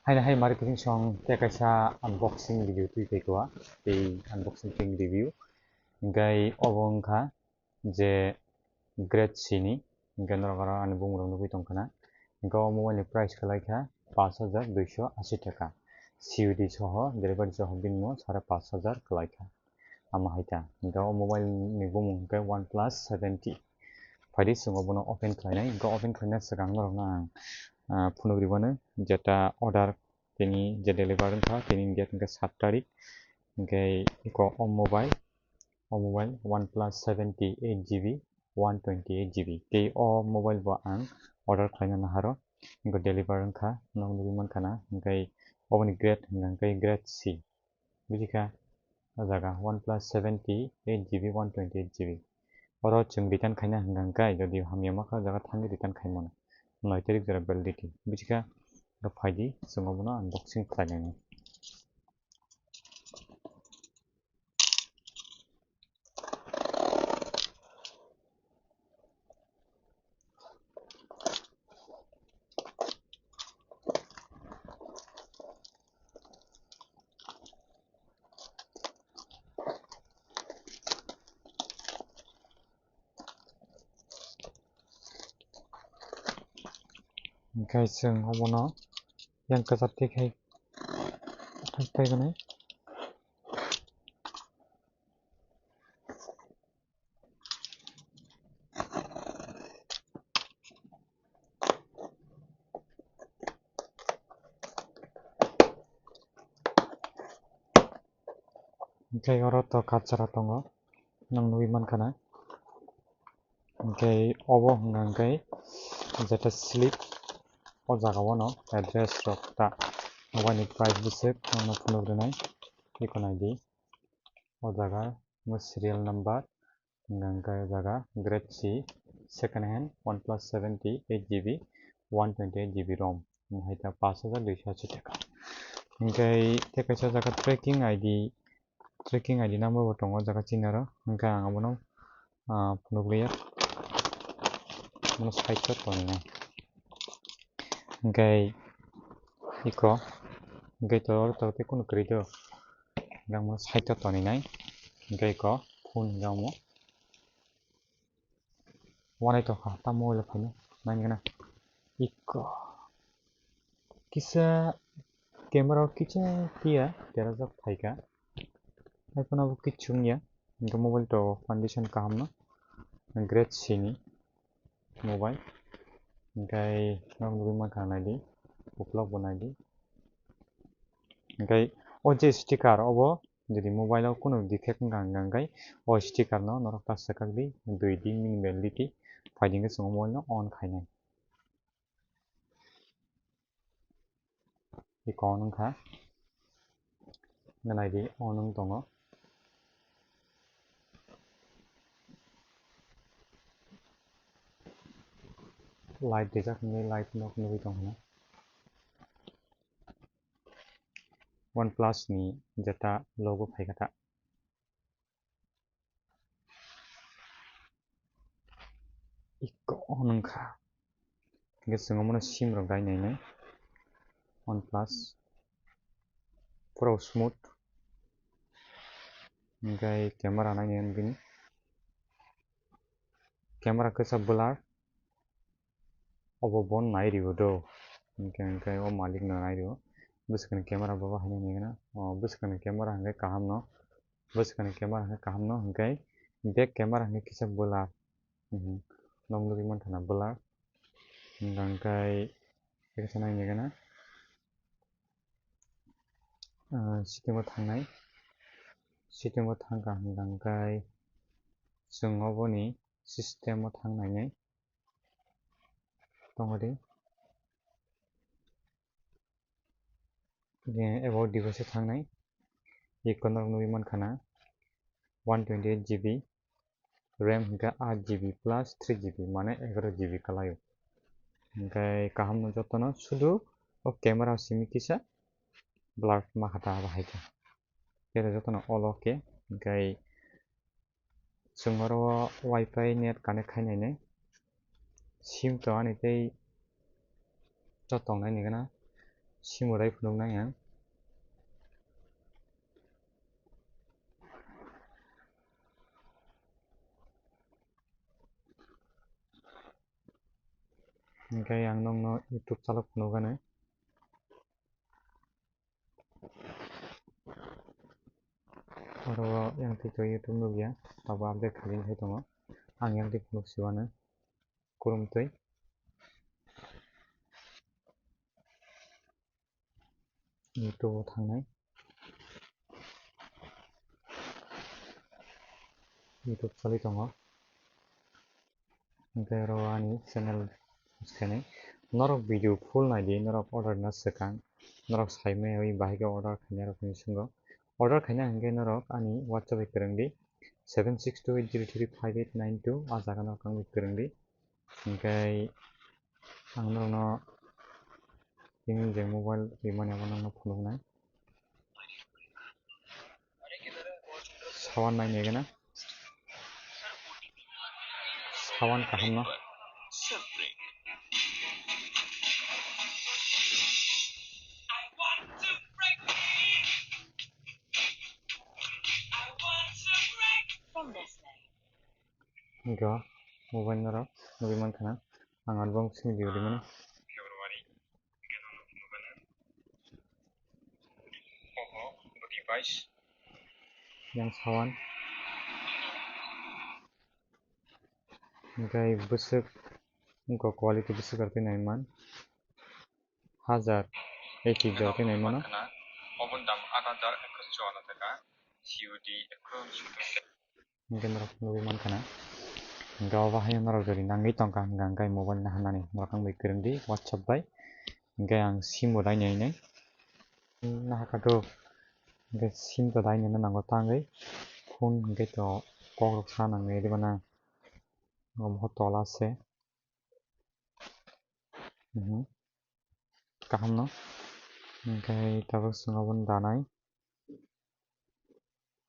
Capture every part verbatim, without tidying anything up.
Haino hai mari kiting song tei kaisa unboxing video twi tei kwa, tei unboxing tei review. Hingkai obo wngkha je grade C ni, hingke norok aro ani bumung rok nugwi tongkha na. Hingke o mobile ni price kwlai kha pash hajar duiso ashi taka. C O D soho, delivery soho bini mo sare pash hajar kwlai kha. Amo hai ta. Hingke o mobile ni bumung hingke OnePlus seventy. Phaidi chwng obono open khlainai. Hingke open khlaina swkang norokno ang, ah, phunuk ribano jeta order tini je deliver wngkha, tini date hingke sat tarik. Hingke iko o mobile, o mobile OnePlus seventy eight G B, one twenty eight G B. Tei o mobile bo ang order khlaina naharo, hingke deliver wngkha, nok nugwi mankha na, hingke oboni grade hingka hingke grade C. Bujikha, o jaga OnePlus seventy eight G B, one twenty eight G B. Oro chwng return khaina hwnka hwnkhe, jodi hamya ma kha, o jaga thangwi return khaimano. Noi tarik jora validity. Bujikha, phaidi, chwng obono unboxing khlainani. Hingke chwng obono yang kwchar twi khai, khai, khai gwnai. Hingke oro to kachara tongo, nwng nugwi mankha na. Hingke obo hwnka hingke jeta slip, o jaga o no address rok ta, mobile ni price bwswk nwngno phunuk rwnai, eko naidi. O jaga mo serial number, hwnka hingke o jaga grade C, second hand OnePlus seventy eight G B, one twenty eight G B ROM, hai ta pash hajar duiso ashi taka. Hingke tei kaisa jaga tracking I D, tracking I D number bo tongo o jaga chinaro, hingke ang abono, ah, phunuk liya, bono side o tonina. Hingke iko, hingke to, to tei kunu kwrwi do. Hingke ang bono side o toninai. Hingke iko phone hingke omo. Wanai tongkha, tamo oile phaino. Nai gana. Iko. Kisa camera o kisa tiya, terajak phaikha. Haiphano bo kichung ya. Hingke mobile to condition kaham no. Grade C ni mobile. Hingke norok nugwi mankha naidi, ukulok bo naidi. Hingke o je sticker obo jodi mobile o kunu defect wngkha hingka hingke o sticker no norok ta swkak di, dui din ni validity, phaidi hingke chwng mobile no on khainai. Iko on wngkha. Nai di, on wng tongo. Light rijak hwnwi light nok nugwi tong hwnwi. OnePlus ni jeta logo phaikha ta. Iko on wngkha. Hingke chwng omono sim rok dai nainai. OnePlus. Pura smooth. Hingke camera nainai bini. Camera kisa blur. Obo bo nai rio do. Hingke, hingke o malik no nai rio. Bwswkni camera bo haino nai gana. O bwswkni camera hingke kaham no. Bwswkni camera hingke kaham no. Hingke back camera hingke kisa blur. Mhm. Nok nugwi mankha na blur. Hingke, hingke kisa nai nai gana. Ah, setting o thangnai. Setting o thangkha hingke chwng oboni system o thang nainai. Tongodi. About device o thangnai. Iko norok nugwi mankha na one twenty eight G B RAM hingke eight G B plus three G B, mane egaroh G B kwlaio. Hingke kaham no jotono sudu o camera simi kisa blur ma kha ta abo hai khe. Khe jotono all okay. Hingke chwng oro wifi net connect khai nainai. Sim to ani tei joto tongnai ni gana. Simurai phunuknai ang. Hingke ang nokno YouTube chalok phunukgani. Oro yang twi twi YouTube nukya, abo update khaijak hai tongo. Ang yang twi phunuk siwano. Kurumtwi. YouTube o thangnai. YouTube choli tongo. Hingke oro ani channel khenai. Norok video full naidi, norok order na swkang. Norok saimai oi bahai khe order khainai rokni bisingo. Order khaina hingke norok ani WhatsApp bai kwrwngdi. Seven six two eight zero three five eight nine two, ah jaga norok ang bai kwrwngdi. Hingke ang norokno tini je mobile rimani abo norokno phunuknai. Sawan naini gana. Sawan kaham no. Hingke mobile norok nugui mankha na, ang album simi di rimani. Yang sawan. Hingke bwswk, wngkha quality bwswk aro tei naiman. Hajar, eighty jora tei naimano. Oboni dam aat hajar ekshot chuanno taka, C O D ekshot sottor taka. Hingke norok nugui mankha na. Hingke obo hai norok jodi nangui tongkha hingka hingke mobile naharnani norok ang bai kwrwngdi WhatsApp bai. Hingke ang sim bo daini hinwi. Nahakha do hingke sim to daini hinwi nango tangwi. Phone hingke to kokrok sa nangwi diba na. Omo tola se. Mhm. Kaham no. Hingke tabuk chwng obono danai.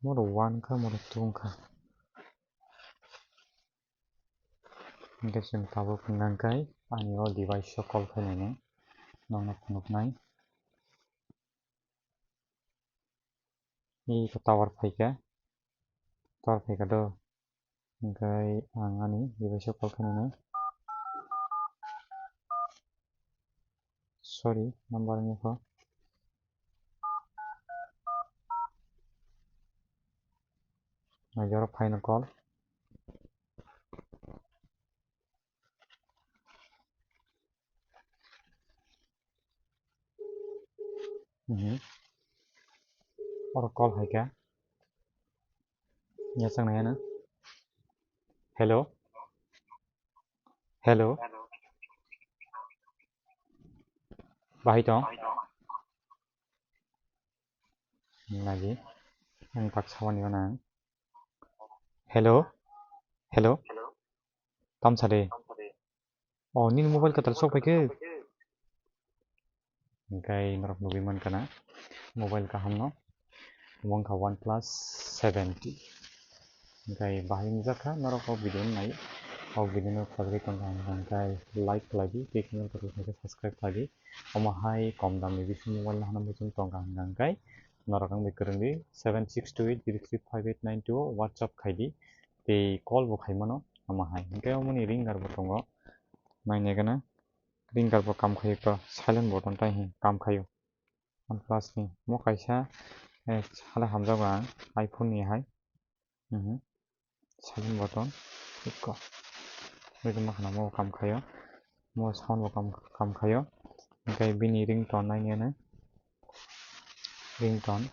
Moro one kha, moro two kha. Hingke chwng tabuk hwnka hingke ani o device o call khainai nokno phunuknai. I tower phaikha, tower phaikha do. Hingke ang ani device o call khainai. Sorry, number wngkha. Naijoro final call. Mhm. Oro call hai kha. Yachang nai na. Hello. Hello. Bahai tong. Lagi. Ang tak sawani na. Hello. Hello. Tamsa de. O, nini mobile kwtal sok pai khe. Hingke norok nugui mankha na mobile kaham no. Omo wngkha OnePlus seventy. Hingke bahai wngjak kha norok o video no nai. O video no khajagwi tongkha hingke like khlai di, tei channel kwtal khe subscribe khlai di. Omo hai kom dam ni bisingo mobile no hwnwi chwng tongkha hingke norok ang bai kwrwng di seven six two eight zero three five eight nine two o WhatsApp khai di. Tei call bo khai mano omo hai. Hingke omo ni ringer bo tongo. Naina gana ringer bo kam khaio, to silent button tai hi kam khaio. OnePlus ni mo kaisa, eh, hala hamjago ang iPhone ni hai. Mhm. Silent button ikko. Bini makhana mo kam khaio. Mo sound bo kam, kam khaio. Hingke bini ringtone nainai no. Ringtone.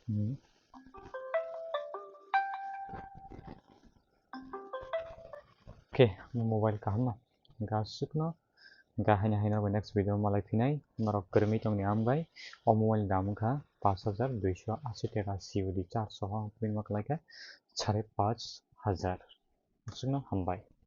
Hmm. Okay, mo mobile kaham no. Hingke aswkno, hingke haino haino bo next video malai phinai, norok kwrwngwi tongni ang bai, o mobile ni dam wngkha pash hajar duisho ashi taka C O D charge soho ang print ma khlai kha sare pash hajar. Aswkno hambai.